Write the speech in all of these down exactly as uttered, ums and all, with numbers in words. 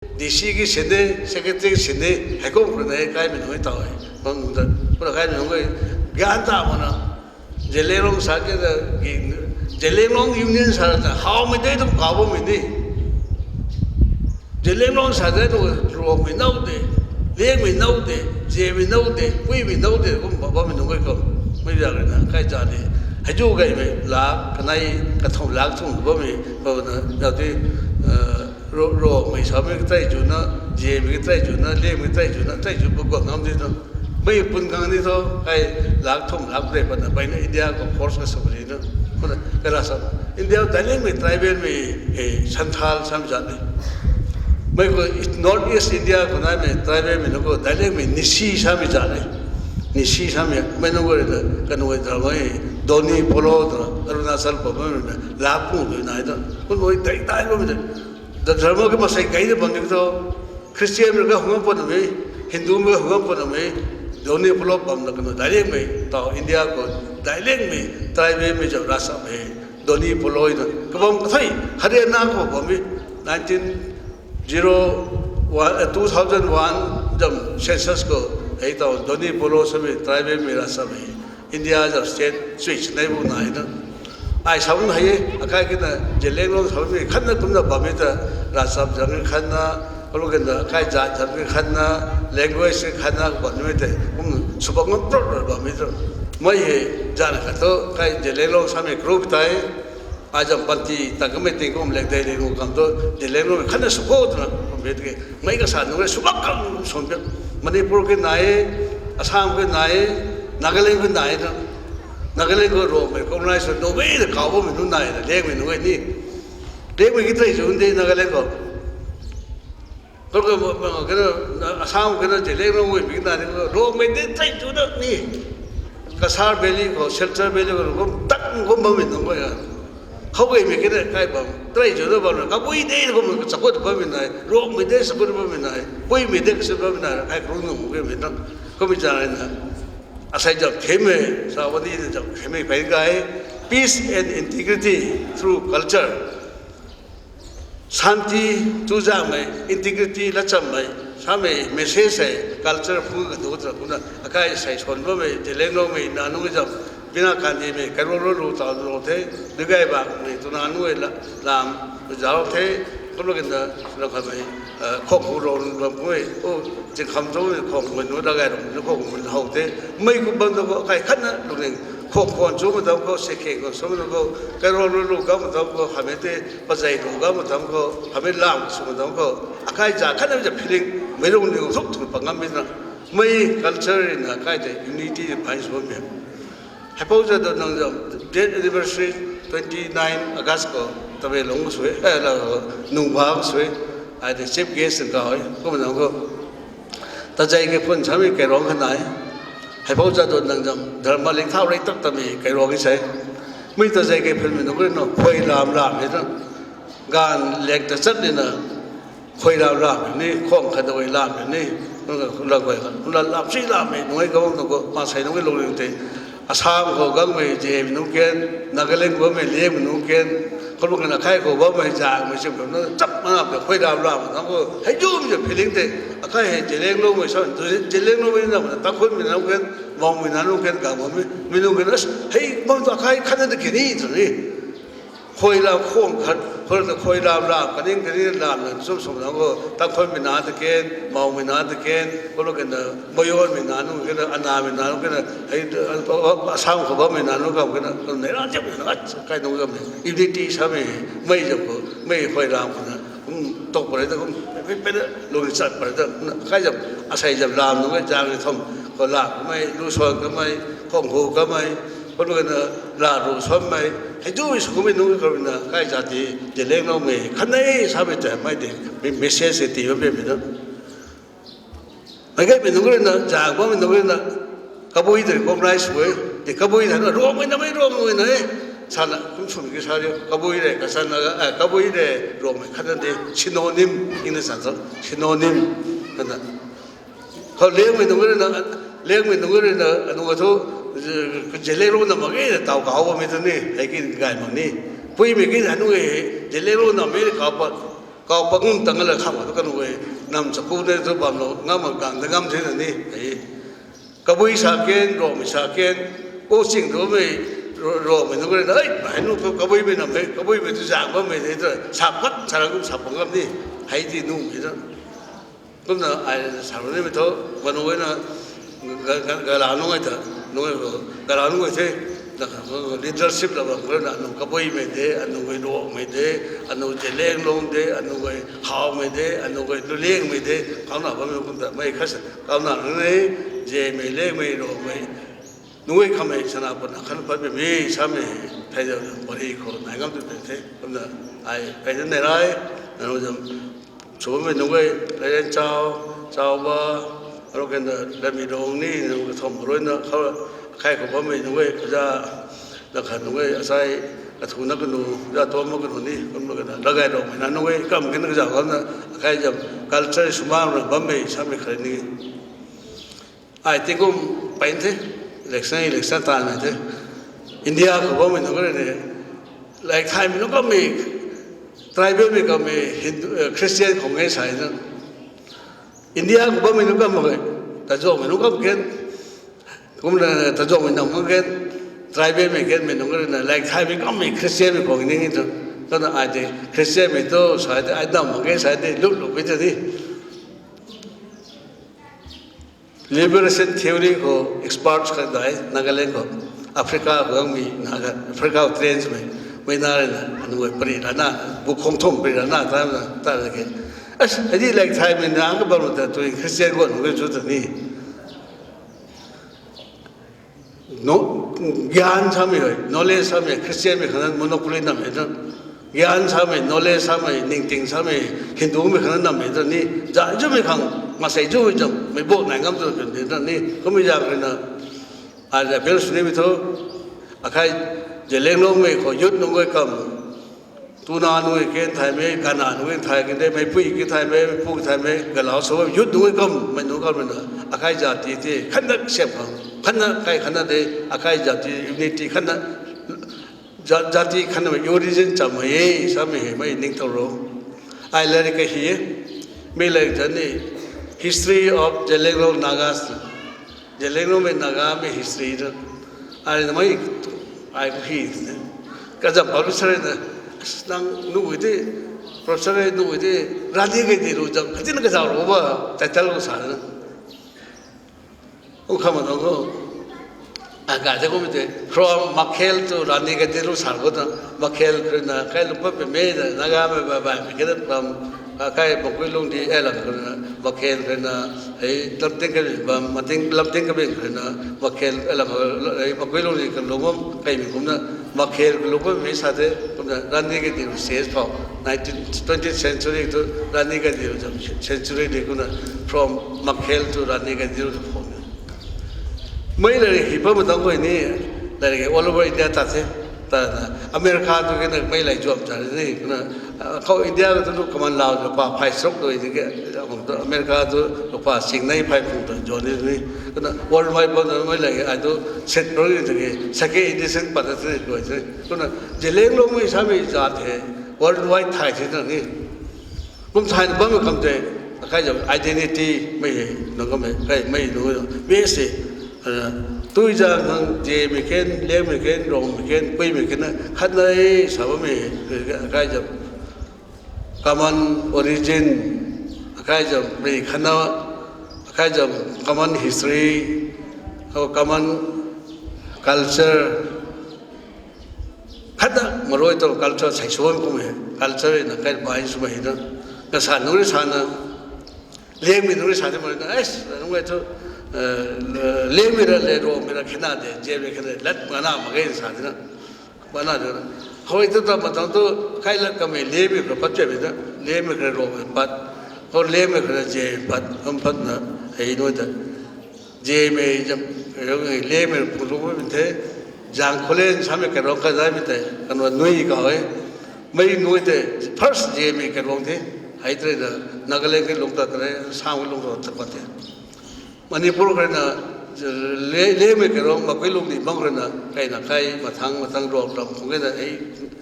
D C ki sin de, secretary ki sin de, heikum khou na kaimei nunc e taw e. Bam nunc ta, kumna kaimei nunc e, gyan ta mana, Zeliangrong sa ke ta, Zeliangrong Union sa ta, howmei de tu kaw bammei ni. Zeliangrong sa de tu, Ruangmei now de, Liangmei now de, Zemei now de, Puimei now de, kum bammei nunc e kum. Mei zak rui na, kai zat ni. Hei zu gaymei lak, kanei, kathumh lak thumh bammei, bam na, zat ti, Ro-, Ruangmei samei ka tei zuna, Zemei ka tei zuna, Liangmei tei zuna, tei zu ba guang ngam di tu. Mei pun gang di tu, kai lak thumh lak de patna, bai na India khou force ka sw ri na. Kumna, kai ra sa. India daicliangmei tribalmei, e, Santhal samei zat ni. Mei khou North East India khou naimei tribalmei nunc khou daicliangmei Nisi samei zat ni. Nisi samei, mei nunc khou rui na, kanu e drama e, Doni Polo ta, Arunachal pam rui na, lak pung tu nai ta. Kum nunc dai dai bammei ta. Dharma ki masei kei na bam ni tu, Christian rui ka hungam patnamei, Hindu rui ka hungam patnamei, Doni Polo bam na kanu daicliangmei, taw India khou daicliangmei, tribalmei zam ravsapmei, Doni Polo na, kabam kathei, Haryana khou bammei, nineteen zero one, two thousand one zam census khou, hei taw Doni Polo samei tribalmei ravsapmei, India zam state switch nei bu nai na. Ai sa bam hei e, akai kina Zeliangrong sa bammei khatna kumna bammei ta, ravsap zang khatna, kalu kina kai zat zang khatna, language khatna bammei tei, kum sw bam ngam prot bammei ta. Mei hei, zana khat tu, kai Zeliangrong samei group tei, ai zam panty ta kamei ting kum lek dei le nu kam tu, Zeliangrong khatna sw khou twna, kum bit ke, mei kasa nunc e sw bam kam sw bam. Manipur ki nai, Assam ki nai, Nagaland ki nai na. Nagaland khou Ruangmei colonize sw, Norway ta kaw bammei nunc nai na, Liangmei nunc e ni. Liangmei ki tei zu de Nagaland khou. Kau, kau, kau, kau, Assam kena Zeliangrong guay mei na ni, Ruangmei de tei zu da ni. Cachar Valley khou, Silchar Valley khou, kum tak kum bammei nunc guay a. Khou guay mei kena kai bam, tei zu da bam, kabui de kum chakut bammei nai, Ruangmei de chakut bammei nai, Puimei de kachut bammei nai, ai kru nunc guay mei na. Kummei zaeng rui na, asei zam theme, sa bam di zam theme pei gay, peace and integrity through culture. Shanti, chuzaenghmei, integrity, latchammei, samei message hei culture phu kadu twna kumna akai sei swan bammei Zeliangrongmei na nunc zam, bina kandimei kairou rou lu taw lou the, Duigaibakmei twna nunc la, lam zauc the, kumna kina, na khamei, khou khou rou bam kumei, o, Chingkham tu khou mei nu Duigairong nu khou mei how the, mei kum bam tu khou akai khatna lungning, khou khwan chu ma tam khou, sekhe khou sw ma tam khou, kairou rou lu gam ma tam khou, hamei tei pazei lu gam ma tam khou, hamei lam sw ma tam khou, akai za khatna za feeling, mei lungning thuk thuk pa ngammei na, mei culture na kai tei unity pai sw bammei. Haipou Jadonang zam, death anniversary, twenty nine August khou, Tamenglong sw e, la, Nungba sw e, ai tei chief guest ka e, kumna khou. Tazei Keiphun samei Kairuang kha nai. Haipou Jadonang zam, dharma lingthau rei tak tamei Kairuang e sei. Mei Tazei Keiphunmei nunc kha na, khuay lam lam e na. Ganv lek ta chat ni na, khuay lam lam ni, khwang khat dawei lam ni, la guay kha, la lam si lam e, nunc e kabam nunc khou, maansei nunc e lungning tei, Assam khou gangmei Zemei nunc kan, Nagaland khou bammei Liangmei nunc kan, khou lungning akai khou bammei Zaengmei sim khou na, chap mana pe khuay lam lam, nang khou, hei zumei feeling tei, akai hei Zeliangrongmei sa, Zeliangrongmei na, Tangkhulmei nunc kan, Maungmei nunc kan, Gangmei, mei nunc kan, hei bam tu akai khatna ta kini tw ni. Khuay lam khwang khat, khou ta khuay lam lam, kaning kaning lam na, sum sum nang khou, Tangkhulmei na ta kan, Maungmei na ta kan, khou lungning na, Moyonmei na nunc kan, Anamei na nunc kan, hei, Assam khou bammei na nunc kam kan, kan nei ra ziap na, kai nunc kam, unity samei, mei zam khou, mei khuay lam khou na, kum tok pare ta kum, pei pei na, lungning chat pare ta, kai zam, asei zam lam nunc e, zang ni thum, khou lam kamei, lu suan kamei, khwang hu kamei, khou lungning na, la ru suanmei, hei tu sw kummei nunc khou na, kai zat ti, Zeliangrongmei khatna samei ta, mei tei, message tei ti bammei na. Meic gaymei nunc rui na, Zaeng bammei nunc rui na, kabui tei recognize sw e, ti kabui tei na, Ruangmei namei Ruangmei na e, sana, kum sw ki sa ri, kabui rei, kasana, kabui rei, Ruangmei khatna de, synonym, English na tu, synonym, kana. Khou Liangmei nunc rui na, Liangmei nunc rui na, nunc thu, Zeliangrong na mak e, taw kaw bammei tu ni, hei ki gay mak ni. Puimei ki na nunc e, Zeliangrong na mei kaw pat, Kau pa ngum tang la kham tu kanu e, nam chaku de tu bam lo, ngam ma gang da ngam the na ni, hei. Kabui sa ken, Rongmei sa ken, o ching tu mei, Ro-, Rongmei nu ko na, ai, bai nu tu kabui mei nam hei, kabui mei tu zang bammei de tu, sa pat, sa ra kum sa pa ngam ni, hei ti nu mei tu. Kumna ai sa ru ni mei thu, manu e na, ga, ga, gala nungai ta, nungai ko, gala nungai the, na kha, leadership la bam ko na, anu kabui mei de, anu gui Rongmei de, anu Zeliangrong de, anu gui Hawmei de, anu gui Luliangmei de, kauna bammei kum ta, mei kha sa, kauna nungai, Zemei, Liangmei, Rongmei, nungai khamei, sana puna khan pat mei, samei, thei da, pari khou, nai ngam tu te the, kumna, ai, kai na nei rai, nanu zam, Sumei nungai, Laren Chau, Chauba, arok kena, Lamidong ni, nungai kathom rui na, khou, akai khou bammei nungai, kaza, na khan nungai, asai, kathuna kanu, za tuam ma kanu ni, kumna kena, Lagairongmei na nungai, kam kena kaza, kumna, akai zam, culture sumang na bammei, samei khat ni. Ai ti kum pain the, election, election tan mei the. India khou bammei nunc kha ni, like thaymei nunc kammei, tribal mei kammei, Hindu, eh, Christian khou nge sai na. India khou bammei nunc kammei, Tazongmei nunc kam ken, kumna Tazongmei nam ken, tribal mei kenmei nunc kha ni, like thaymei kammei Christian mei khou ni tu. Tana ai ti Christian mei tu sai ti, ai nam mak ke sai ti, lut lut pi ta ni. Liberation theory khou experts khat dai, Nagaland khou, Africa khou mi Naga, Africa khou trench mei, mei na rui na, anu e pari rana, bu khong thum pari rana, ta na, ta na ke. As, adi like thaymei na ka bam ta tu Christian khou nu ke chu ta ni. No, gyan samei hei, knowledge samei, Christian mei khan monopoly nam hei na. Gyan samei, knowledge samei, ningting samei, Hindu mei khan nam hei na ni. Zai zumei khang, masei zumei zam, mei bo nai ngam tu kan de na ni. Kumna zam hei na. Ai appeal sw nimei thu, akai Zeliangrongmei khou youth nunc guay kam, tuna nunc guay ken thaymei, gana nunc guay thay ken de, meipui ken thaymei, meipu ken thaymei, galau sw youth nunc guay kam, mei nunc kam na, akai jati ti khatna siam khang, khatna kai khatna de, akai jati unity khatna, ja-, jati khatna mei origin chammei e, samei hei mei ningtow ro. Ai lairik kahi e, mei lairik ta ni, History of Zeliangrong Nagas, Zeliangrongmei Nagamei history ta. Ai na mei, ai ku hi, kazam publisher na, nang nu e ti, professor nu e ti, Rani Gaidinliu zam, katina kazau ro ba, title khou sa na. Kum kha ma tuang khou, a, ga te kum te, from Makhel to Rani Gaidinliu sa khou ta, Makhel khou na, kai lung pat pamei na, Nagamei ba, baimei kena from, a, kai Makuilungdi, e, lam khou na, Makhel khou na, hei, Lamting Kabin bam, Mating, Lamting Kabin khou na, Makhel, e, lam, hei, Makuilungdi kalung bam, kaimei kumna, Makhel kalung bammei sa the, kumna, Rani Gaidinliu says for, nineteen, twentieth century tu, Rani Gaidinliu zam century de kumna, from Makhel to Rani Gaidinliu tu phone. Mei lairik hi pa matang khou ni, lairik all over India ta the, ta na, America tu kena mei lairik zuam cha ni, kumna, a, khou India tu lu kaman lau, lupa phai srok tu ni ke, America tu lupa singnei phai phung tu zuan ni ni, kumna, worldwide bam na mei lairik, ai tu, set pro ni tu ke, second edition pat ta ni, kumna, Zeliangrongmei samei zat hei, worldwide thay the na ni. Kum thay na bammei kam tei, akai zam identity mei hei, nang kam hei, kai mei nu, base, a, tui zang khang Zemei ken, Liangmei ken, Rongmei ken, Puimei ken na, khatna e, sa bammei, akai zam common origin, akai zam mei khatna, akai zam common history, common culture, khatna marui tu culture sai suan kum e, culture na kai bai sw mei na, na sa nu ri sa na, Liangmei nu ri sa de ma na, ai, nungai tu, e, Liangmei ra le Rongmei ra khena de, Zemei khena de, lat mana mak ge sa de na, mana de na. Hoi tu ta matang tu, kai lat kamei Liangmei khou pat che mei na, Liangmei khou Rongmei pat, khou Liangmei khou Zemei pat, kum pat na, hei nu ta. Zemei zam, Liangmei pulung mei the, Zangkholen samei kairong kazai mei tei, kanwa nui kau e, mei nui tei, first Zemei kairong the, hei tei na, Nagaland kalung ta tei, Assam kalung ta ta pat the. Manipur khou na, le, Liangmei kairong, Makuilungdi bam khou na, kai na kai, mathang, mathang rok ram, khou na, ei,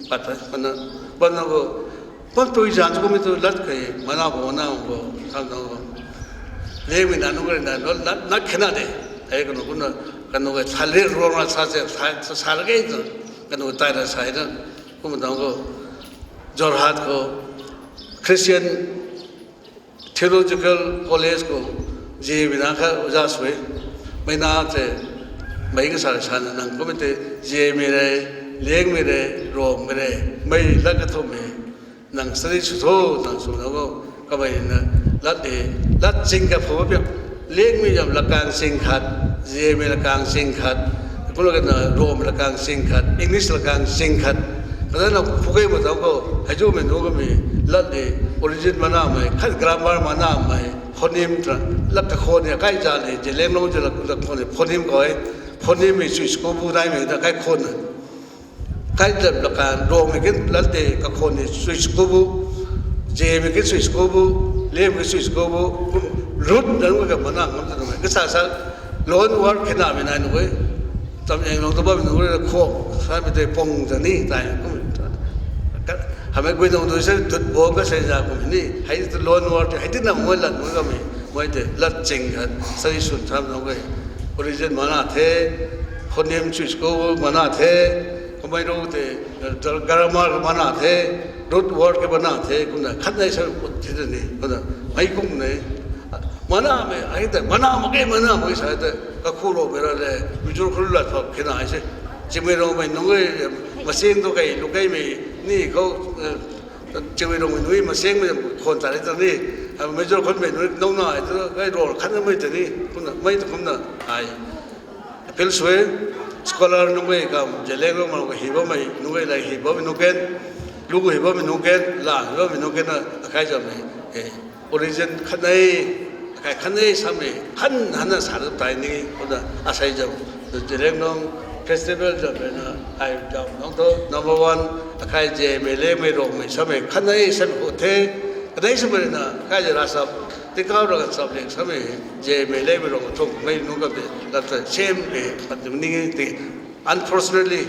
pat the, pat na, pat na khou, Kum tui zan kummei tu lat kei, mana bo, mana bo, tham tang bo. Lengmei na nunc kari na, lat, lat khena de. Hei kanu kumna, kanu kei thali ruang na sa se, sa, sa, sa la kei tu, kanu tai na sa na, kum tang bo. Jorhat khou, Christian Theological College khou, ziamei na kha oja sui. Mei na te, mei ka sa sa na nang kummei te, ziamei re, lengmei re, ruangmei re, mei lat ka thumei. Nang study sw tho, nang sw na bo, kamei na, lat de, lat ching ka phu piak, lengmei zam lakang ching khat, ziamei lakang ching khat, kumna ruangmei lakang ching khat, English lakang ching khat, kata na phu kei bo tang bo, hei zumei nu kamei, lat de, origin manamei, khat grammar manamei, phoneme tra, lat kakhou ni, kai za le, Zeliangrong za lat, lat khou ni, phoneme khou e, phoneme mei chui sku bu naimei ta kai khou na. Kai zam lakang, ruangmei kin lat de kakhou ni chui sku bu, ziamei kin chui sku bu, lengmei kin chui sku bu, kum root na nunc ka mana ngam ta nunc. Kasa sa, loan word khenamei nai nunc e. Tam eng nunc tu bammei nunc e, khou, samei tei pung ta ni, tai kum. Hamei gui nunc tu se, dut bo ka se za kum ni. Hei tu loan word, hei ti na mei lat mei kamei, mei tei lat ching khat, study sw tham nunc e. Origin mana the, phoneme chui sku bu mana the, kamei ru te, grammar ka mana the, root word ka mana the, kumna khat nei sa put thi ta ni, kumna mei kum nei. Manamei, ai ta, mana mak kei, mana mak kei sa ta, kakhou roumei ra le, Mizo khou lat phap khena ai se. Chimei roumei nunc e, masing tu kei, lu keimei, ni khou, chimei roumei nunc e, masingmei khon ta re ta ni, Mizo khou mei nunc e, nung na, ai tu, kai rou khat na mei ta ni, kumna, mei ta kumna, ai. Appeal sui, scholar nunc e kam, Zeliangrong ma ka hi bammei, nunc e la hi bammei nunc ken, lu hi bammei nunc ken, la hi bammei nunc ken na, akai zammei, e, origin khat nei, akai khat nei samei, han, han na sa tai ni, kumna asei zam, Zeliangrong festival zam na, ai zam nunc tu, number one, akai ziamei, lengmei, ruangmei samei, khat nei samei khou the, khat nei samei na, kai zara sap, tikau ra ka sap leng samei, ziamei, lengmei, ruangmei thumh mei nunc ka de, lat ta same de, pat ni ti, unfortunately,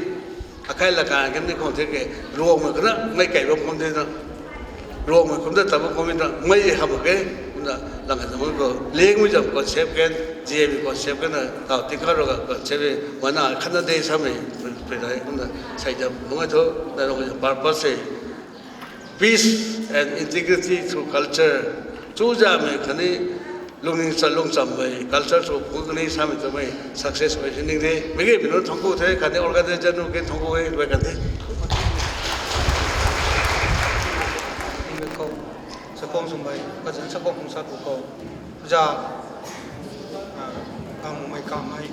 akai lakang kan ni khou the ke, ruangmei kana, mei kai bam kum de na, ruangmei kum da ta bam kum na, mei e ham ke, kumna lang ka zam khou, lengmei zam concept kan, ziamei concept kan na, tau tikau ra ka concept e, mana khat na de samei, pe, pe dai, kumna, sei zam, nunc e thu, na rong purpose e, peace and integrity through culture. Chuzaumei khatni lungning chalung chammei culture sw phu kani samei twmei success oi si ning de. Mei ge mei nunc thangc ku the, khatni organizer nunc ke thangc ku e, rui kan the. Mei khou, sakhong swmei, kazanc sakhong hung sa tu khou. Za, ah, kamei kamei.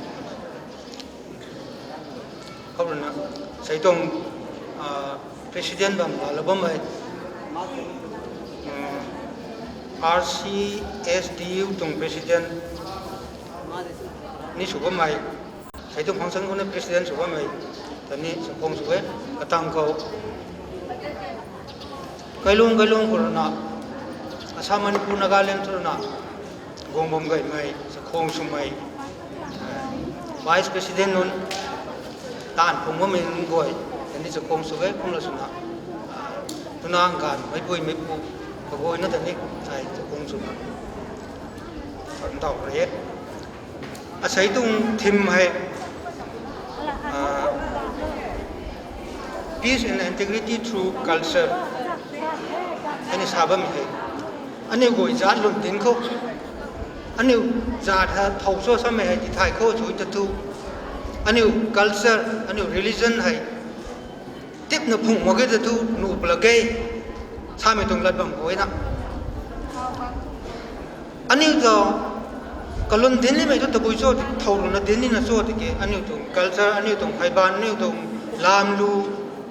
Khou rui na, sei tuang, ah, president bam la la bammei, um, R C S D U tuang president ni sw bammei, sei tuang function khou ni president sw bammei, ta ni sakhong sw e, katang khou. Kailung, kailung khou rui na, Assam, Manipur, Nagaland khou rui na, guang bam gaymei, sakhong swmei, vice president nunc, taanv phung bammei nunc guay, ta ni sakhong sw e, kumna swna, twna ganv, meipui, meipu, kaguayna ta ni, ai sakhong swna, ndauh rui e. Asei tuang theme hei, ah, peace and integrity through culture. Ani sa bammei hei. Aniu guay zaat lungdin khou. Aniu zaat ha thow cho samei hei tithay khou chu ta thu. Aniu culture, aniu religion hei. Tipna phung mak ge ta thu nuh pala ge. Samei tuang lat bam khou na. Aniu ta kalun dinc limei thu tabui cho, thow rui na dinc nina cho tiki, aniu tuang culture, aniu tuang pheyban, aniu tuang lam lu,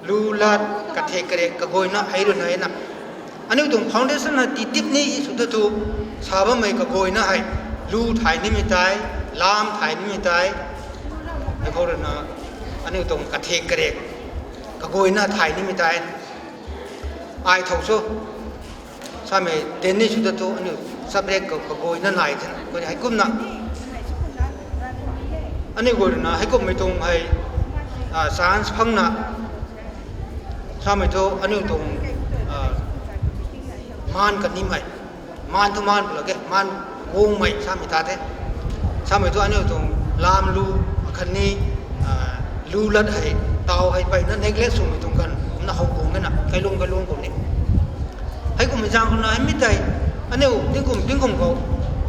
lu lat, kathek karek, kaguayna hei rui na e na. Aniu tuang foundation hei tii tip ni sw ta thu, sa bammei kaguayna hei, lu thay nimei tei, lam thay nimei tei, hei khou rui na, aniu tuang kathek karek, kaguayna thay nimei tei, ai thow cho, samei dinc ni sw ta thu, aniu subject khou kaguayna nai the, kani heikumna. Aniu guay rui na, heikumhmei tuang hei, ah, chance phangna, samei thu, aniu tuang, ah, maan kanimei, maan thu maan pula ke, maan guangmei samei ta the. Samei thu aniu tuang lam lu, akhatni lu lat hei, taw hei peyna neglect swmei tuang ganv kumna how guang e na, kailung kailung kum ni. Hei kummei zaeng kumna hei mi tei, aniu tingkum tingkum khou,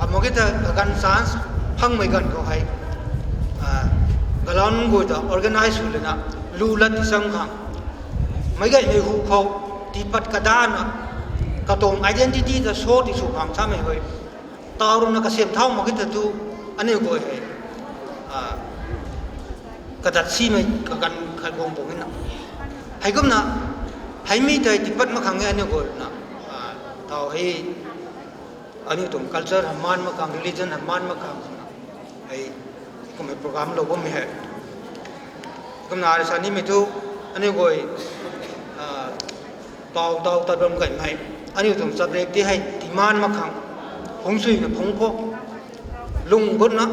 amak e ta kaganv chance phangmei ganv khou hei, galau nunc guay ta organize sw lana, lu lat ti cham khang, meic gaymei hu khou, tiipat kadana, katuang identity ta show ti sw khang samei hei, taw ruina kasem thau mak e ta thu, aniu guay hei kadat simei kaganv khat guang pung e na. Heikumna, hei mi tei tiipat mak khang e aniu guay ruina, taw hei, aniu tuang culture hei maan mak khang, religion hei maan mak khang swna, hei, kummei program lou bammei hei. Kumna ai sa nimei thu, aniu guay, taw taw tat bam kaimei, aniu tuang chaprek ti hei tiimaan mak khang, phungc suina phungc khou, lung gutna,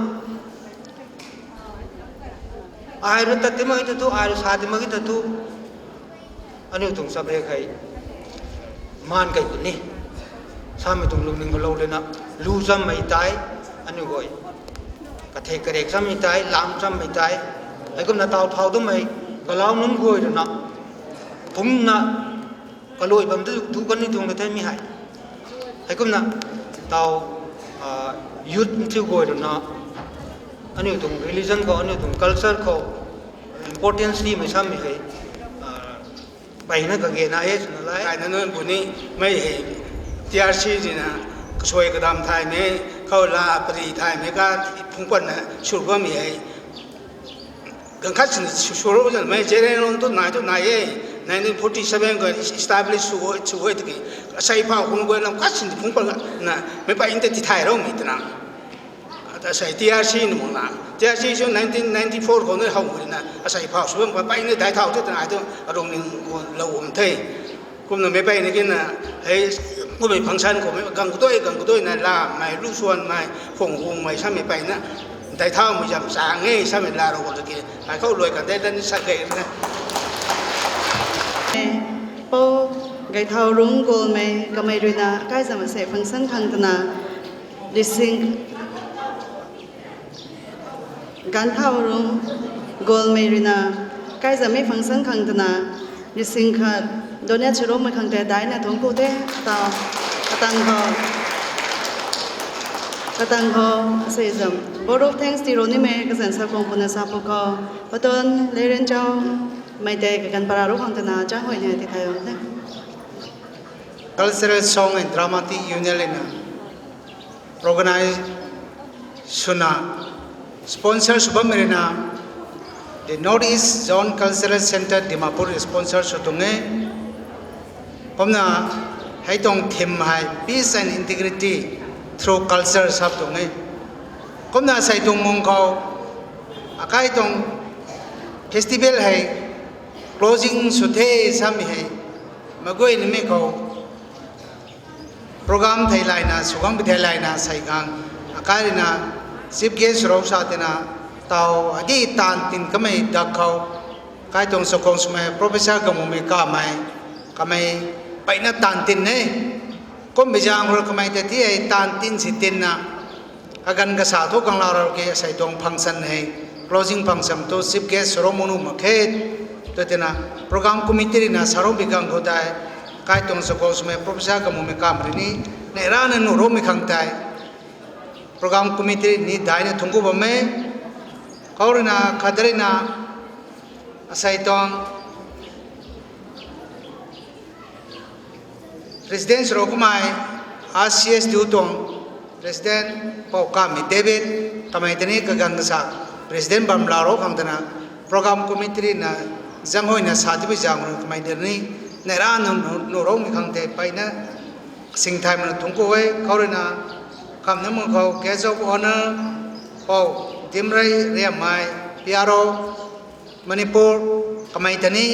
ai rui tat ti mak e ta thu, ai rui sa ti mak e ta thu, aniu tuang chaprek hei maan kei puni. Samei tuang lungning khou lou lana, lu chammei tei, aniu guay, kathek karek chammei tei, lam chammei tei, heikumna taw thau damei, galau nunc guay ruina, phungcna, kalui bam tu thu kan ni tuang le the mi hei. Heikumna, taw, youth nchiu guay ruina, aniu tuang religion khou, aniu tuang culture khou importance timei samei hei, peyna kagena e swna lai. Kaina nunc bu ni, mei hei, T R C rina, kasuai kadam thaymei, khou la pari thaymei ka, phungc patna, sur bammei hei. Ganv khat sini sw, sw rou zan mei, Zeliangrong tu nai tu nai e, nineteen forty seven khou establish sw, sw e tiki, asei phau khun guay lam khat sini phungc pat na, meic pey ta ti thay roumei twna. Asei T R C ni mak na, T R C sw nineteen ninety four khou ni how rina, asei phau sw bam ka pey ni dai thau the twna ai tu, arung ning khou lou bam the. Kumna meic peyna kina, hei, kummei function khou mei gang kadui, gang kaduina lamei, lu suanmei, phung hungmei samei peyna, dai thaumei zam chang e samei laa rou khou tiki, ai khou luai kan de dan sa kei na. Pou, Gaithau Rungc Golmei, kamei ruina, kai zam asei function khang twna, lising Ganthau Rungc Golmei ruina, kai zammei function khang twna, lising khat, donate sw roumei khang tei daina thuanc ku the, taw, katang khou, katang khou, asei zam, vote of thanks ti rou nimei, kazanc sa khang puna sa pu khou, Patun, Leirenchau, mei tei kaganv para rou khang twna, chang huayna ti thay bam the. Cultural Song and Dramatic Union lina organize swna, sponsor sw bammei ruina, the North East Zone Cultural Centre Dimapur sponsor sw tuang e. Kumna hei tuang theme hei Peace and Integrity through Culture sa tuang e. Kumna asei tuang mung khou, akai tuang festival hei closing sw the samei hei, meic guay nimei khou program thei layna, sw gang bi thei layna, asei khang, akai ruina, chief guest rou sa tina, taw, adi taanv tin kamei dak khou, kai tuang chakhwang swmei, Professor Gamumei Kamei, kamei, peyna taanv tin e, kumbei zaeng rui kamei ta ti hei taanv tin si tinna, kaganv kasa thu kanglau rau ki asei tuang function hei, closing function tu chief guest sw rou mak nuh mak khe, tw tina, program committee ruina sa rou bi gang khou tei, kai tuang chakhwang swmei Professor Gamumei Kamei rui ni, neih rana nuh roumei khang tei, program committee ni daina thuanc ku bam e, khou ruina khat ruina, asei tuang, President sw rou kamei, R C S D tuang, President Pou Kamei David, kamei tei ni kaganv kasa, President bam lau rou khang twna, program committee ruina, zaenghuayna sa tibui zaeng rui kamei tei ni, neih rana nuh, nuh roumei khang tei peyna, kasing thaymei na thuanc ku e, khou ruina, kamna mung khou, Guest of Honour, Pou, Dimrei, Riammei, P R O, Manipur, kamei tei ni,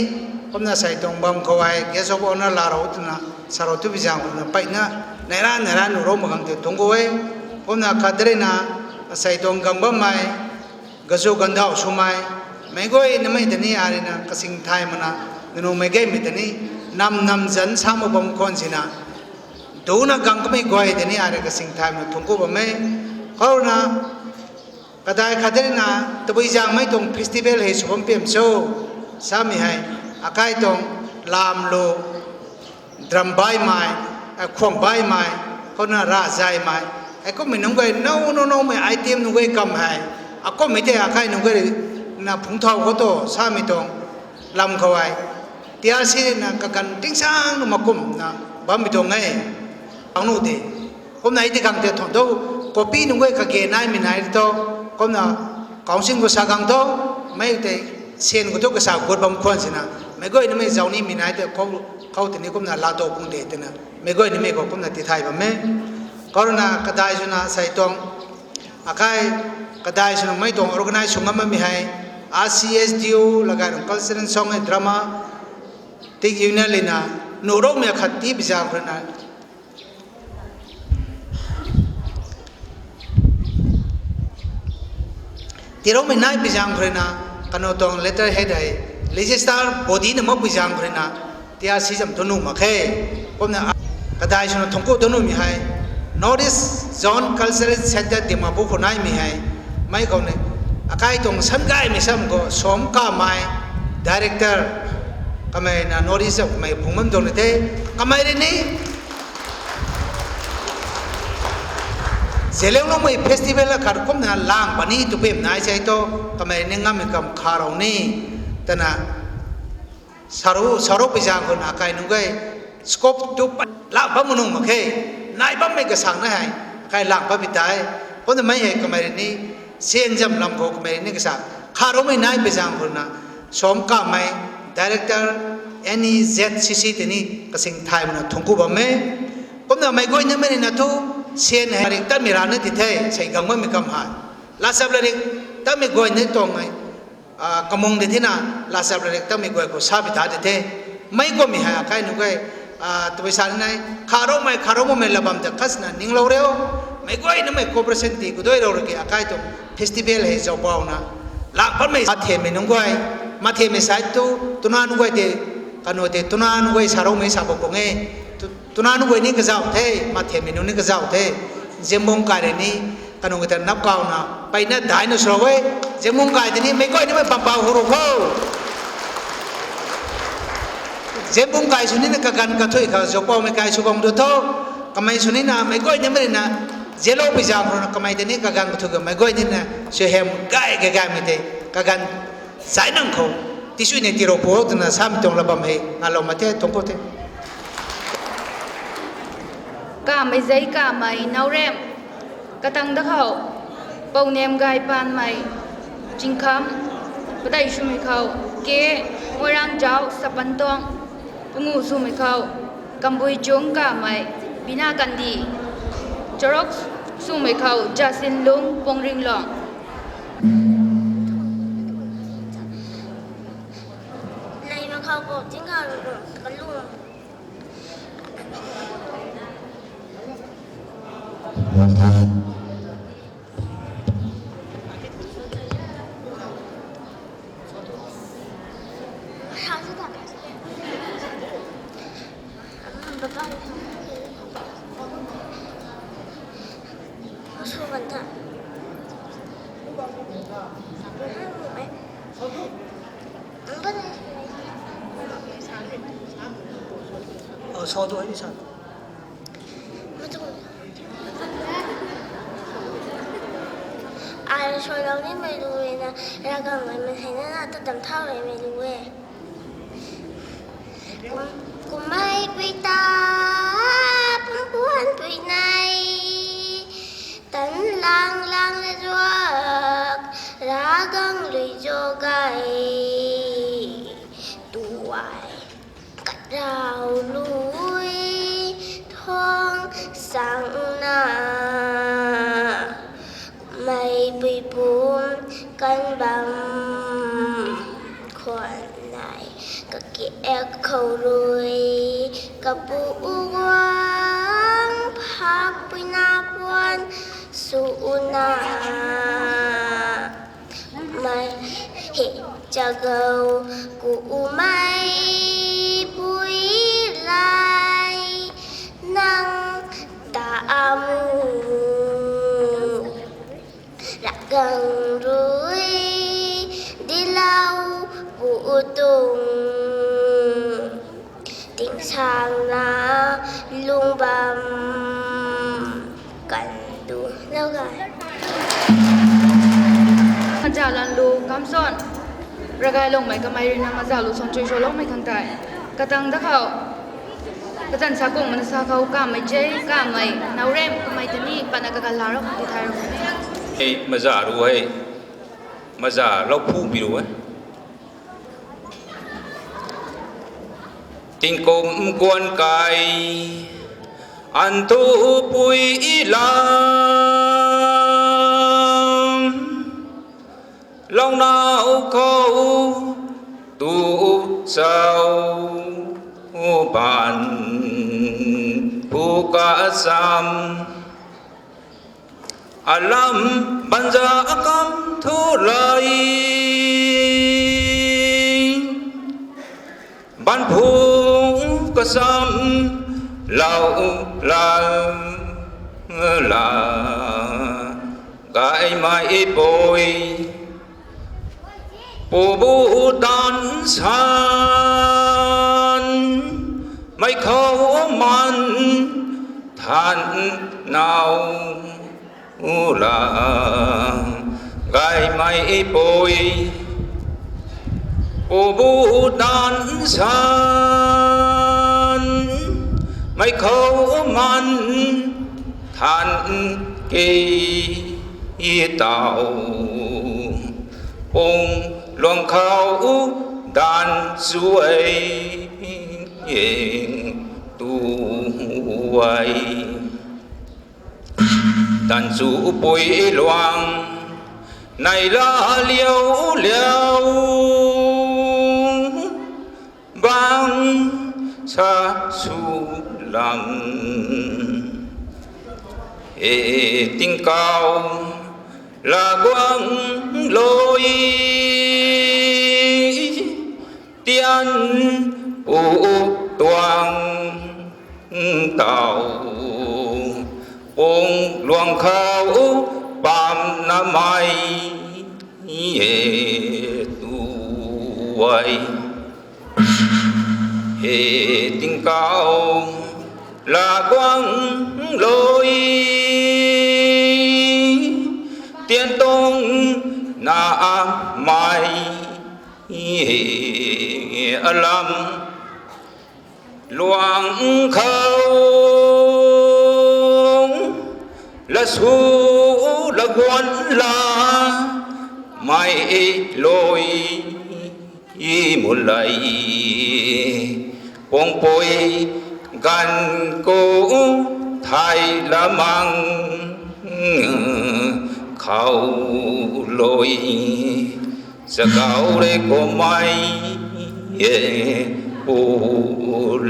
kumna asei tuang bam khou hei, Guest of Honour laa rou twna, sa rou tibui zaeng ruina peyna, neih ra, neih ra nuh rou mak khang tei thuanc ku e, kumna khat ruina, asei tuang gang bammei, gazu gandauh swmei, meic guay namei tei ni, ai ruina, kasing thay makna, nunumei gaymei tei ni, nam nam zanc sa mak bam khwan sina, Luna gang kamei guay tei ni ai rui kasing thaymei thungc ku bam e. Khou rui na, kadai khat tei na, tabui zaengmei tuang festival hei sw bam piam cho, samei hei, akai tuang lam lu, drum baimei, a, khuang baimei, khou na ra zaymei, hei kummei nunc guay now now nowmei item nunc guay kam hei, akummei tei akai nunc guay na phungc thau khou tu samei tuang lam khou hei, T R C na kaganv tingsang na makumna bammei tuang e. Ang nu de. Kumna ei ti khang tei thuan tu, copy nunc guay kage naimei nai tu, kumna council khou sa khang tu, mei tei syan khou tu kasa gut bam khwan sina, meic guay nimei zau nimei nai tei khou, khou tini kumna laa tu pung de twna, meic guay nimei khou kumna tithay bam e. Khou rui na kadai swna sei tuang, akai, kadai swna mei tuang organize sw ngam bammei hei, R C S D U, lagai rung cultural song e drama, tik union lina, nu roumei khat ti pi zaeng khou rui na, tiroumei nai pi zaeng khou rui na, kanu tuang letterhead hei, legislator body na mak pi zaeng khou rui na, T R C zam tu nuh mak khe. Kumna kadai swna thungc ku tu nuhmei hei, North East Zone Cultural Centre Dimapur khou naimei hei, mei khou ni, akai tuang san gaymei sam khou Som Kamei, director, kamei na North East zam kamei phungc bam tuang ni the, kamei rui ni, Zeliangrongmei festival akhat kumna lang puni tu pim nai sei tu, kamei ni ngammei kam kharou ni, twna, sarou, sarou pi zaeng khou na akai nunc guay scope tu pa, lang bam nuh mak khe, nai bammei kasang na hei, akai lang bam pi tei, kumna mei hei kamei rui ni, syan zam lam khou kamei rui ni kasa, kharoumei nai pi zaeng khou na, Som Kamei, director, N E Z C C tei ni kasing thaymei na thungc ku bam e. Kumna meic guay nimei rui na thu, syan hei rik tatmei rana ti the, sei gang bammei kam hei. Laachap larik tatmei guay ni tuang e, a, kamung di thina, laachap larik tatmei guay khou sa pi ta di the. Mei kummei hei akai nunc guay, a, tabui sa ni nai, kharoumei, kharou makmei la bam ta khat sina ninglou riu. Meic guay nimei cooperation ti kadui rou rui ki akai tuang festival hei zaupauna, lang patmei mathemei nunc guay, mathemei side tu, tuna nunc guay tei, kanu tei tuna nunc guay saroumei sa bam kung e. Tu-, tuna nunc guay ni kazauh the, mathemei nunc ni kazauh the. Ziangbung kai rui ni, kanu guay ta nap kauna, peyna daina swlou e. Ziangbung kai tei ni, meic guay nimei pampau hu rou kho. Ziangbung kai sw nina kaganv kathuic khou zaupaumei kai sw bam tu tho. Kamei sw nina meic guay nimei rui na, zialou pi zaeng khou na kamei tei ni kaganv kathuic khou meic guay nina, sw hem gay gay gaymei tei, kaganv zai nang khou, tisui ni tirou pu twna samei tuang la bam hei ngalou mak the, thungc ku the. Kamei zei kamei Naorem, katang da khou, Pounem Gaypanmei, Chingkham, patei swmei khou, K, Moirangzau Sapantuang, pangu swmei khou, Kambuichung Kamei, Bina Kandi, charuk swmei khou, Jasinlung Pongringlong. Leima khou bo, ting khou bo, kalung. Ai sualou nimei lu e na, ravgangmei mei hei na na ta dam thau reymei lu e. Kum-, kummei pui ta, pumpuan pui nei, tan lang lang le zuak, ravgang lui zo gay, tuai. Katrau lui thong sangna, meipui pum kan bam khwan nai, kakiak khou rui, kapu u guang phak pui na puan suna. Mei he chagou ku umei pui lai, nang Gang rui dilau pu tuang, tingsangna lung bam kan du lou gay. Maza lan lu kamson. Ravgay lungmei kamei rui na maza lu suan chui saloumei khang tei. Katang da khou. Kazan sa kung mana sa khou kamei jei, kamei, naurem, kamei tani, patna kagan la rou khang ti thay rou. Hei, maza ru hei. Maza lou phu pi ru hei. Tingkum kuan kai, an tu pui lam, lounau khou tu sau ban phu kasam. Alam banza akam thu lai, ban phu kasam lau la la, gaymei pui. Pu bu dan san, mei khou man than nau la, gaymei pui. Pu bu dan san, mei khou man than ke tau, pung luang khou dan suai tu ai. Dan chu pui luang nai la liau liau, bang sa su lam, e tingkau la guang lui, tian pu tuang tau, pung luang khou pam na mei e tu ai. He tingkau la guang lui, tian tuang na mei alam luang khou la su la guan la mei lui i mu lei, pungpui ganv khou thay lamang khou lui, chakau rui kumei e pu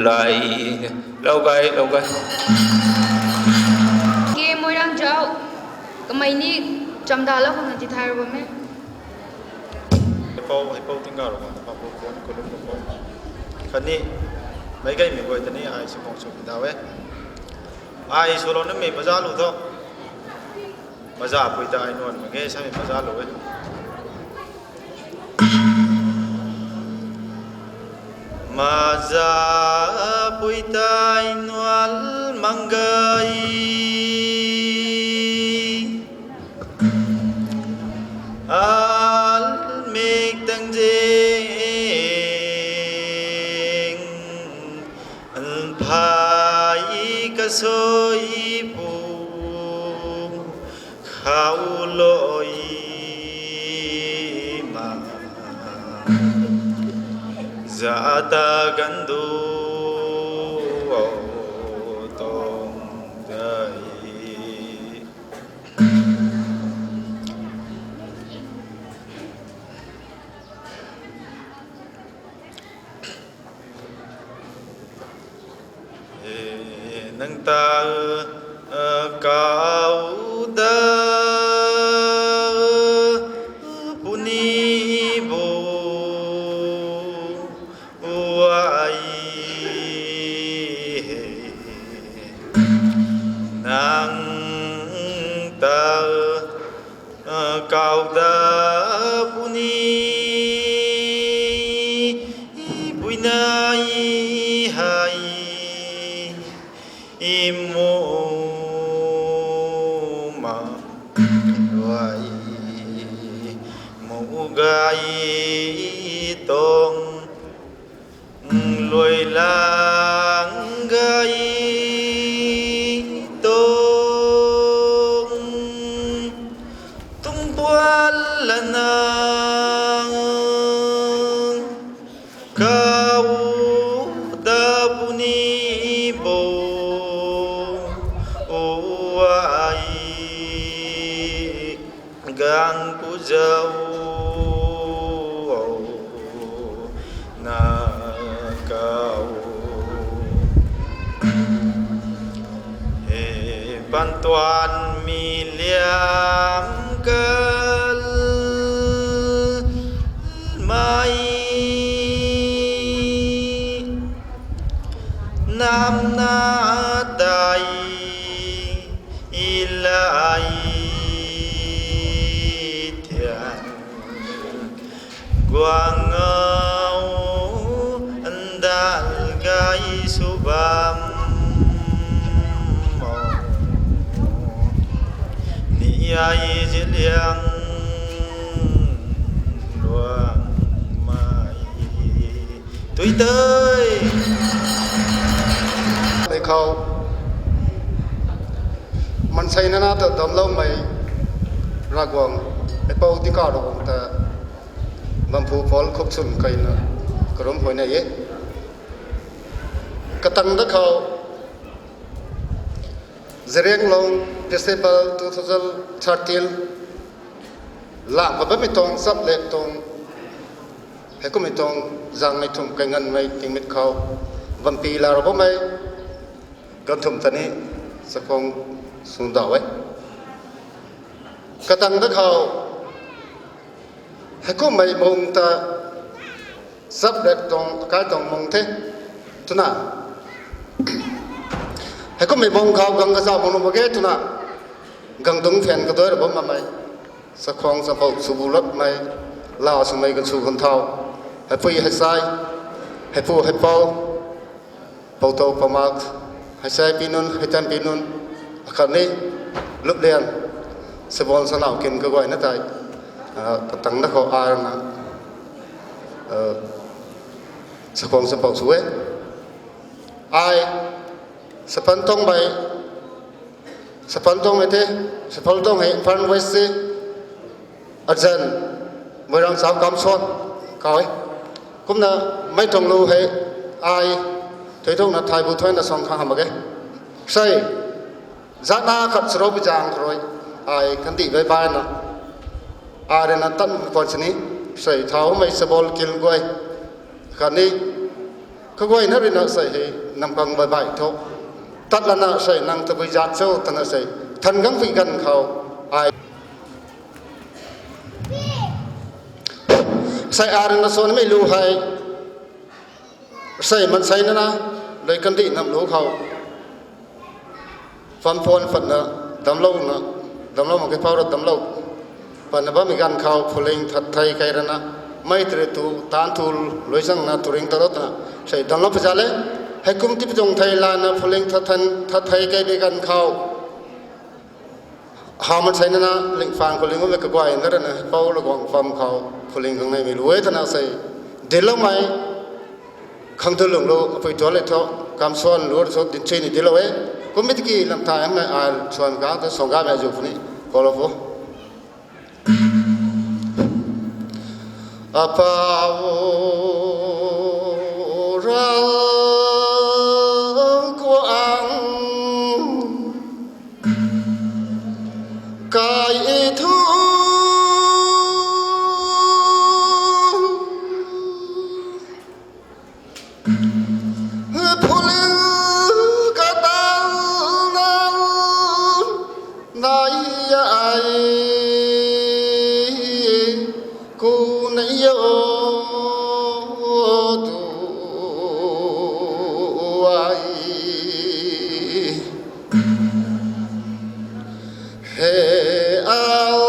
lei. Lou gay, lou gay. Ke Moirang Zau, kamei ni chamda lou khang na ti thay rou bam e. Heipou, heipou tingga rou khang na, papu kuan kulum rou khang. Khatni, meic gaymei guay ta ni ai sw khang sw pidau e. Ai swlou namei maza lu tho. Maza pui ta ai nuan mak ge, samei maza lu e. Maza pui ta ai nuan mang gay. Almik tang zing, phay kasui pu khou lui ma, zata gandu o tong dai. E, nang ta, e, kau da, puni bo, uai he, nang ta, e, Kau da puni, i pui nai hei, i mu ma luai, mu gai tong, luai lang gai tong, tung puan lana, kau da puni bo, o ai, gang pu zau na kau. He pan tuan mi liam kal mai, nam na dai i lai tian, guang ngau ndal gai sw bam, ni ai ziliang luang mai tui tei. Tei khou mansei nana ta damloumei Ravguangc, Epou Tingkauh Ravguangc ta bampu pal khuk chwn kaina karum huaina e. Katang da khou Zeliangrong Festival two thousand thirteen lang pa bammei tuang chaplek tuang, heikummei tuang zangmei thumh kainganmei tingmik khou bampi la ra bammei ganv thumh ta ni chakhwang sundau e. Katang da khou heikummei mung ta chaplek tuang akai tuang mung the twna, heikummei mung khou gang kazauh mung nuh mak ge twna, gang dungc phen kadoi ra bam bammei chakhwang champou swbu latmei, la swmei ganv sw ganv thau, heipui heichai, heipu heipou, poutou poumak, heichai pi nunc heitan pi nunc, akhatni luplian, sabon sanau kin kaguayna tei, katang da khou ai rana chakhwang champou sw e. Ai sapan tuangmei, sapan tuangmei the, sapan tuang hei Imphal West se, azan Moirangchao Kamson kau e. Kumna mei tuang lu hei ai thuithuakna thaibu thuaina suang khang hamh mak ge. Sei, zana khat charou bi zaeng kha rui ai kandih baibaina, ai rui na tan khwan sini, sei thaumei sabon kil guay khatni kaguayna rui na sei hei namkang baibai thu tat lana sei nang tabui zat cho twna sei than gangpui ganv khou ai sei ai rui na swanmei lu hei sei mansei nana lui kandih nam lu khou pam phuan patna damclouna, damclou mak khe pou ra damclou patna bammei ganv khou phuling that thei kei rana, mei tari tu taanc tu lui zangna turing ta rou twna sei damclou pui zat le. Heikum tipi tuang thei lana phuling that thei kei bi ganv khou hawmei sei nana lingphaan khou ling bammei kaguayna rui na pou Ravguangc pam khou phuling khang neimei lu e twna sei dincloumei khang tu lung lu apui tual e thu, Kamson lu rui thu dinc thei ni dinclou e. Kummei tiki lam thaymei ai suan kang ta suang gamei zu puni koulou pu. Apau Ravguangc, kai thu phuling katanna nai ai ku nei o tu ai. He al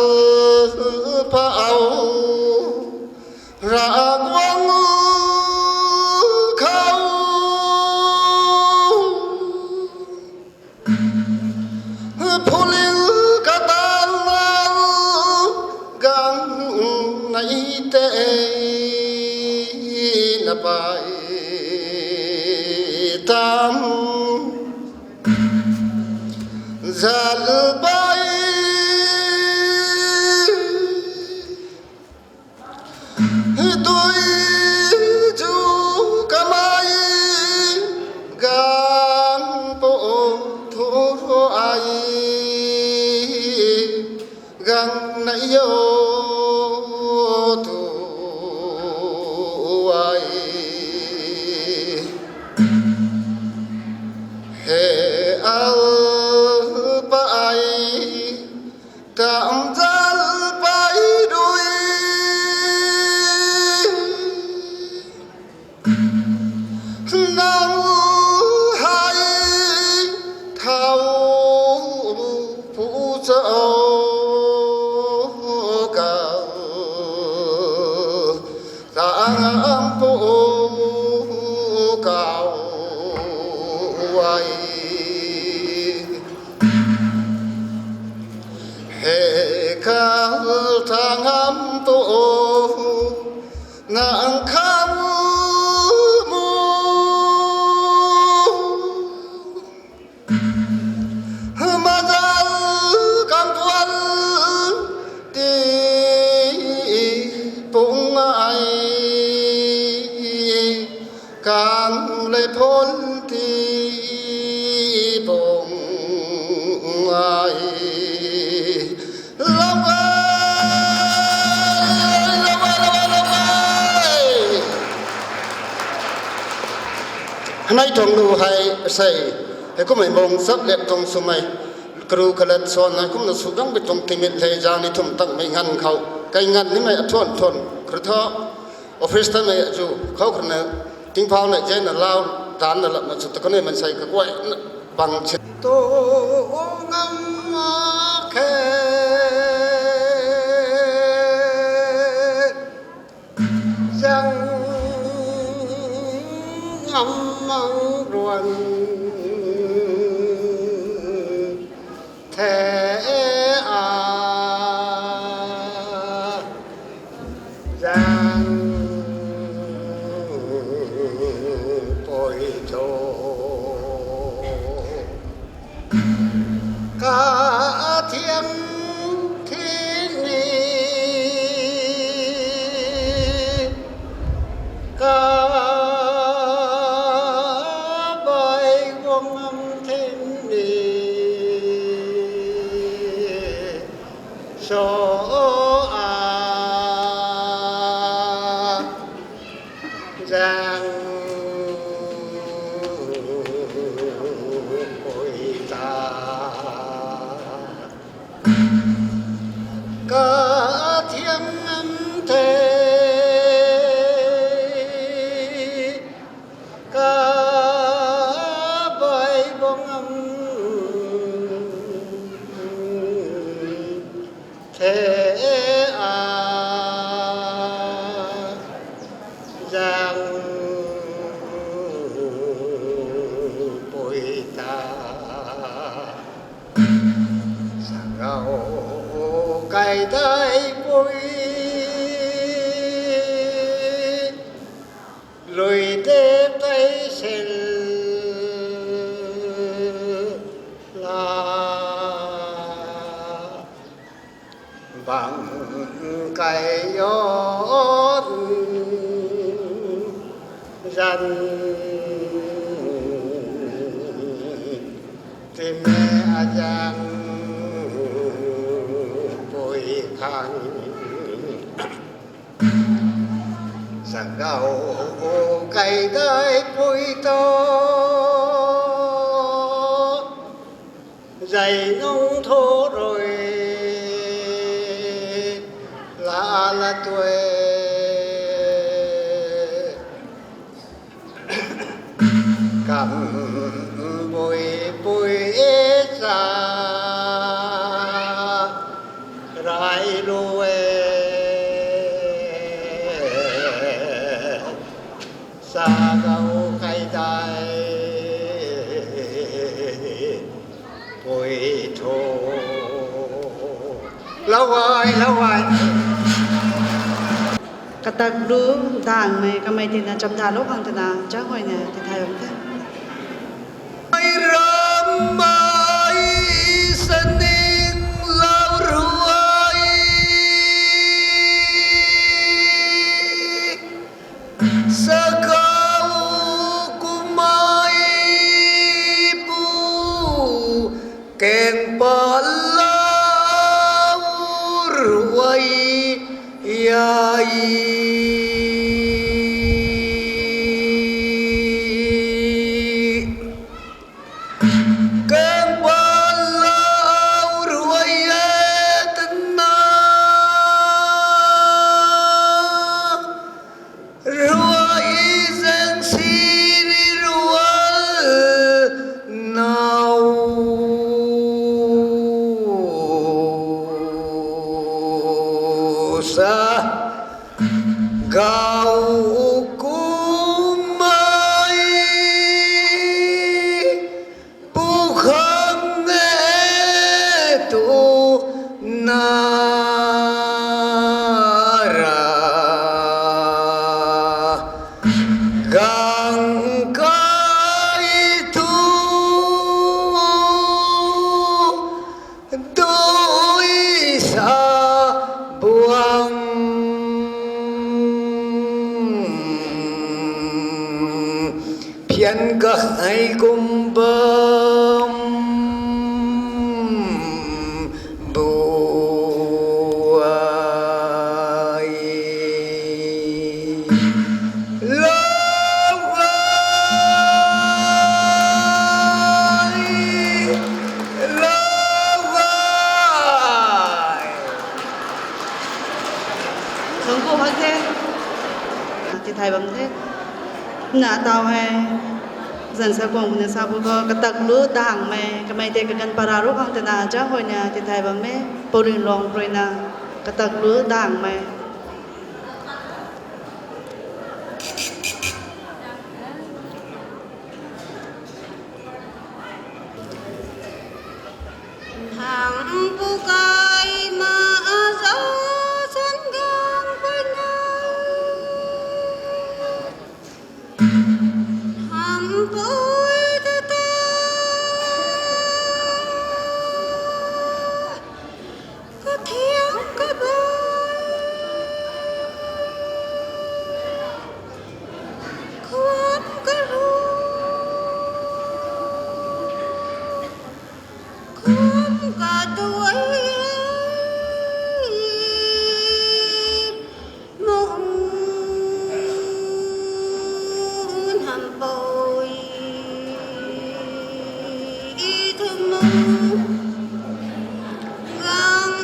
Gang nei yo tu ai. He al pai, tam zal pai dui. Nang hei thau pu cha o kau, tang am pu kau ai. He kau tang am pu nang kham mu. Mazal kan tual ti pung ai, kan le phun ti pung ai. Lau ai, lau ai, lau ai, lau ai. Hanei tuang lu hei sei, hei kummei mung sap lep tuang swmei, karu kalat swan hei kumna sw dang bi tuang timit hei zang ni thum tangmei nganv khou, kai nganv nimei athuan thuan kru tho, office ta mei azu khou kru na, tingphau nei zena lau, taanv na lam na chu ta kanei mansei kaguay na bang chin. Tu ngam ma khe. Zang ngam mang ruan the a, zang pui tho. Kathiang thing ni, kabai guang am thing ni, so a, zang pui ta. Kathiang am the, kabai guang am the a, zang pui ta. Sagau kai dai pui, lui de tei sel la. Bang kai yon zan time azang pui khang. Sagau kai dai pui to, zai nung thu rui la la tue. Kam bui pui e cha rai lu e. Sagau kai dai pui tho. Lau ai, lau ai. Katak lu dangmei kamei tina chamdalou khang twna changhuayna tithay bam the. Ai ram mai saning lau ruai. Sakau kumai pu keng palau. Kang palau ruai e tana, ruai zang sini rual nau sa. Gau kumai pu khang e tu na ra gang kai tu dui sa buang phian gak ai kum bam bu ai. Lau ai, lau ai. Sangku hak the. Tithai bam the. Na tau hei. Zan sa kuang na sa bu ko katak lu dangmei. Kamei tei kagan para ru khang tana ja hoina tithai bam e. Porin long proina katak lu dangmei. Hang pu kai ma a zo san gang pui na. Hang pui ta ta. Kathiang kabai. Khuam karu. Khuam kaduai. Mung nam poi. I tu mung. Gang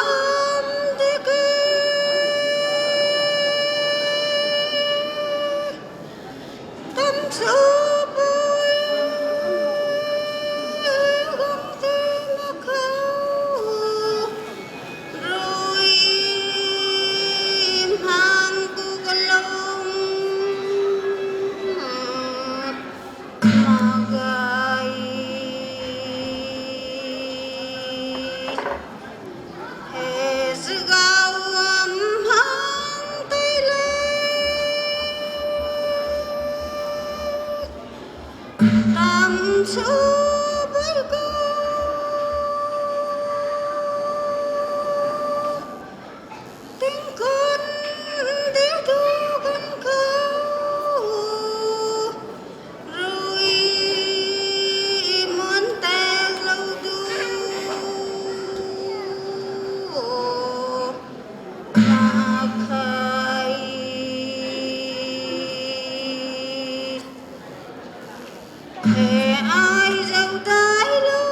am de ke. Tam su pui. Gang te ma khou. Rui hang ku kalung. Magai. He zgau am hang tei le. Tam su bui ko. Tingkun di tu kan khou. Rui mun tang lou tu. Makhai. He ai zau dai lou.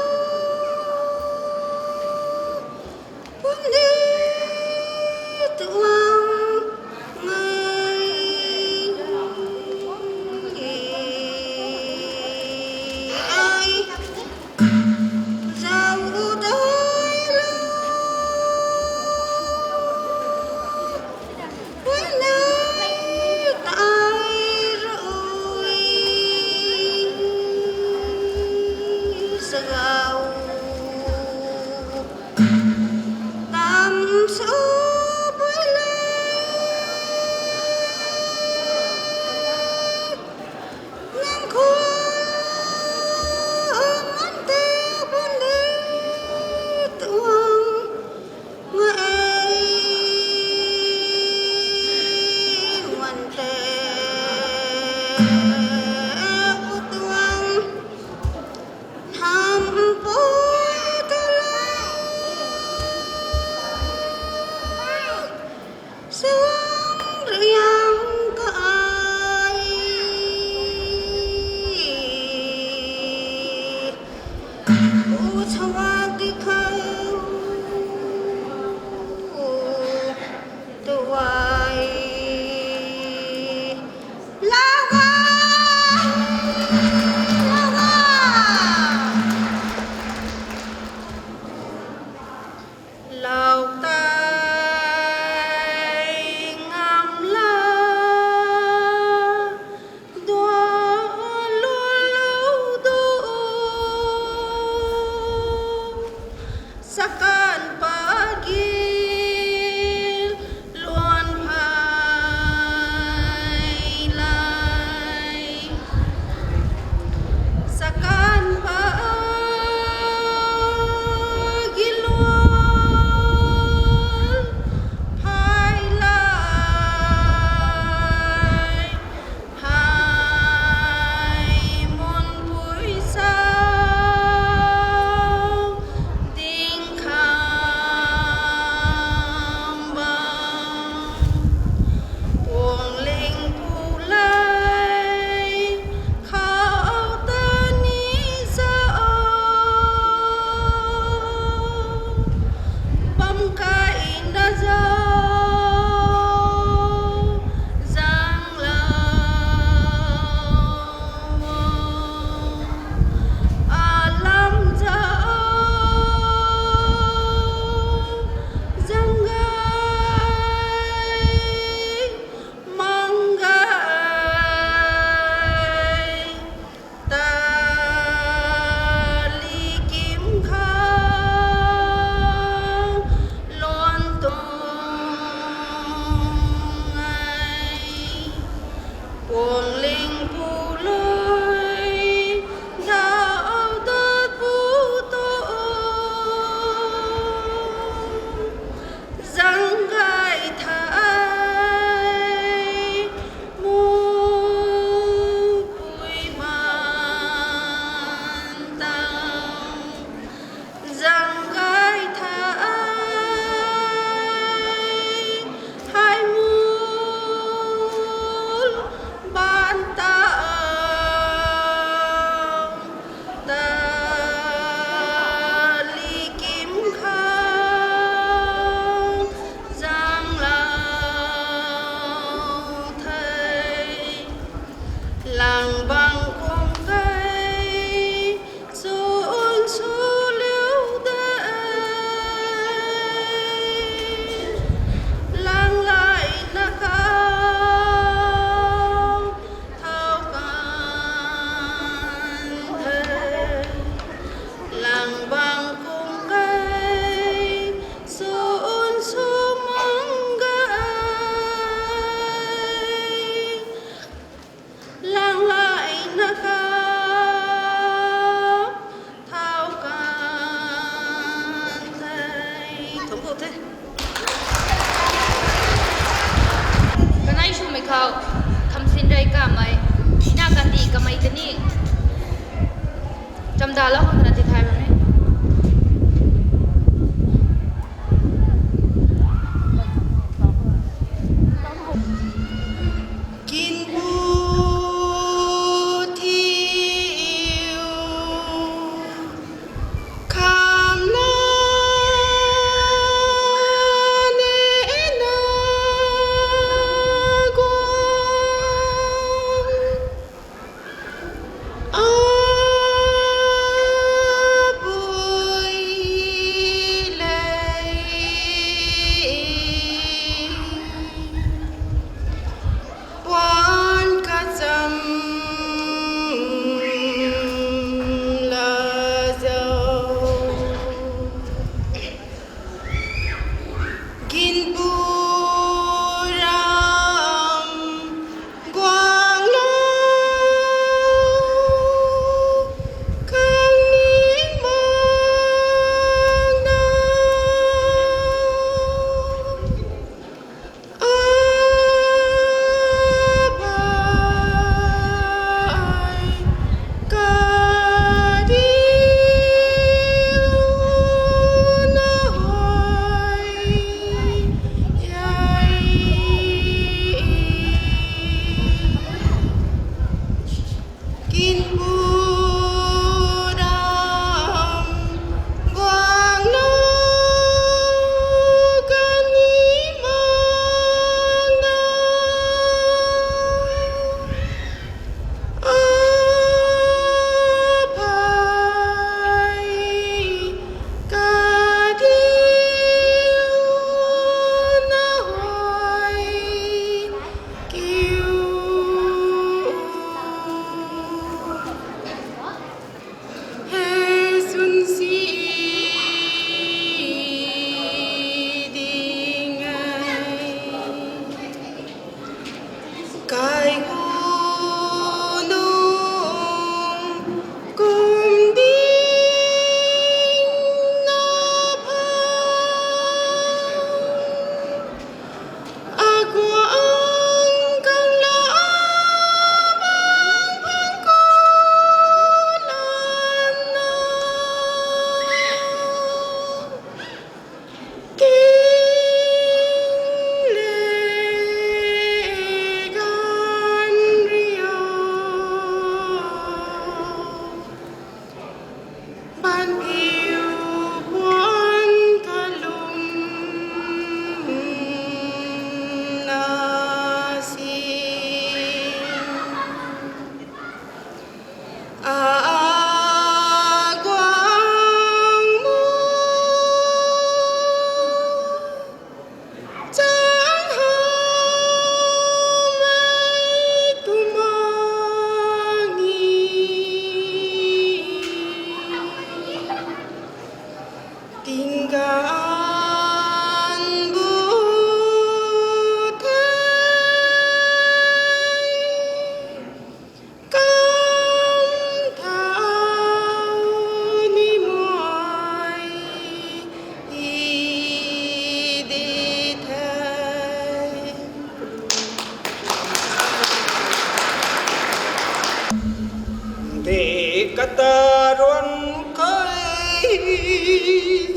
Pun di tuang ngai. Ai zau dai lou. Pui na tai rui zau. Tam su pui le. Nang khou man te pun di tuang. Ngai wan te u tuang. Nam pui ta la. Kaina zau, zanglau, alam zau, zanggay, manggay, tali kim khang luan tuang e. Puangling pului, dau dat pu tuang, zanggay thei, mupui man tang, zanggay thei, hei mul ban tang, tali kim khang, zanglau thei, lang bang kum kei, sun su liu de, lang lai na khou, thau kan the, lang bang kum kei, sun su mang gay, lang lai na khou, thau kan the. Thangc ku the. Kanei swmei khou, khamsin rey kamei, ina kandi kamei tani, chamdalou khang twna tithay bam e. Kinpu thiu, khamna ne na guang.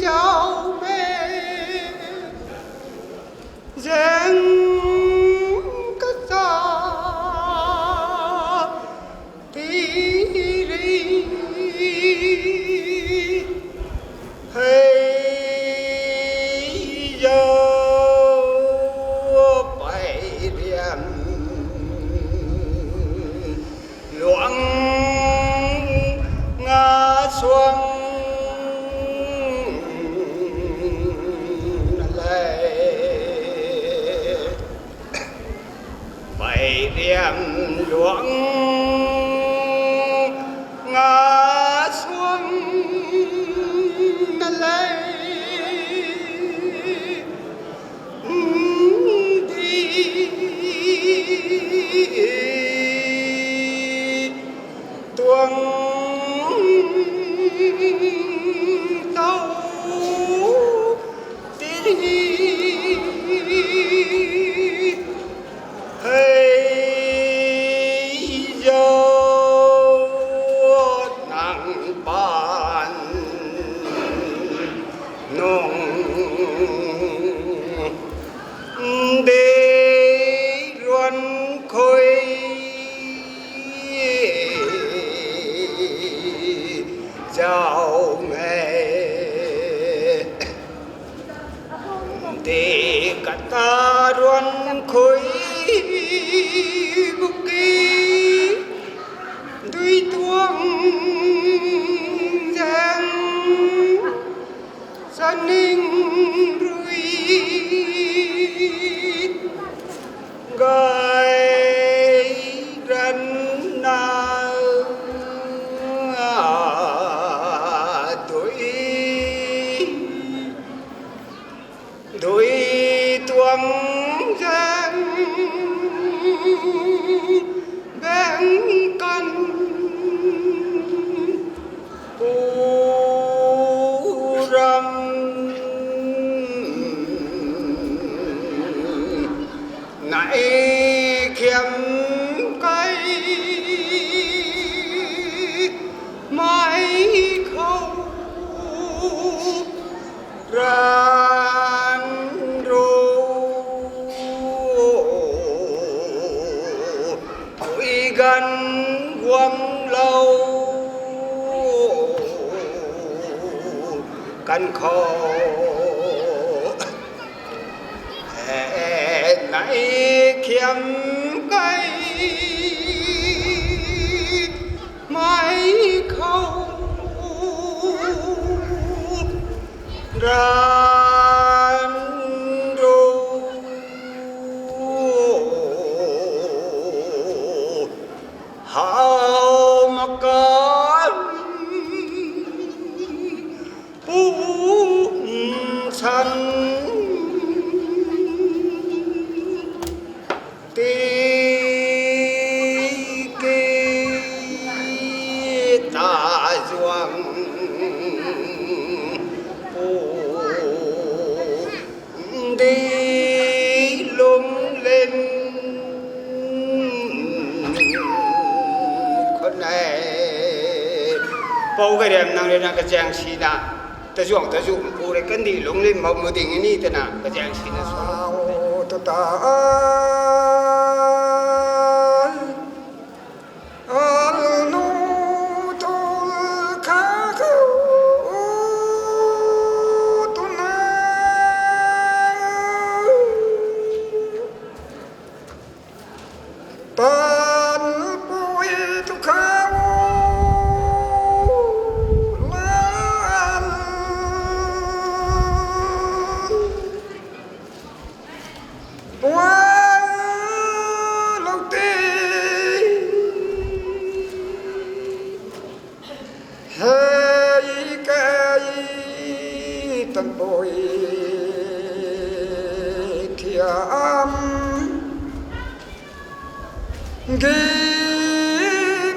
Zaume, zaeng kata tiri, hei zau pei riam luang nga suang le. Pei riam luang nga suang na le. Di tuang tau tiri hei zau nang pan nung de ruan khui zau me. De kata ruan khui buki dui tuang zaeng saning rui gay ran na dui dui tuang zaeng baeng kan pu ram nai khiam kai mai khou ran ru pui gan guanglou kan khou nai khiam kai mai khou ran ru hau makan pu san tiki ta zuang pu di lunglen khou nai. Pou Gayriam nang rui na kazaeng sina tazuang tazuh pu rui kandih lunglen bam mu ding ni twna kazaeng sina sa ta ta a nu tu kha khou tu na tan pui tu kha lan puan lou ti hei kai tan pui thiam gi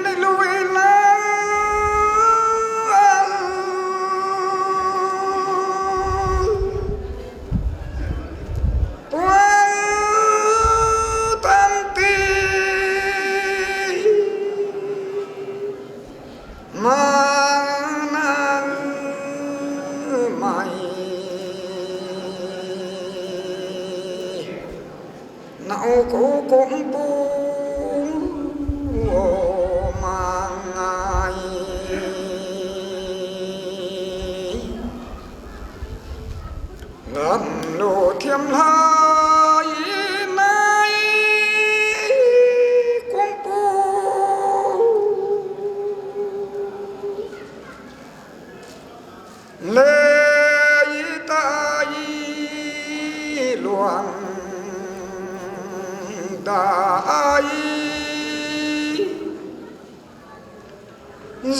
mei lui la puan tan ti ma nang mai Nau khou kumpu o mang ai. Lam lu thiam lai nai kumpu le tai luang dai.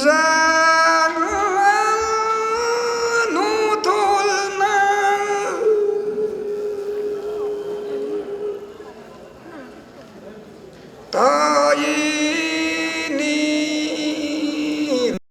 Zang nu thul na ta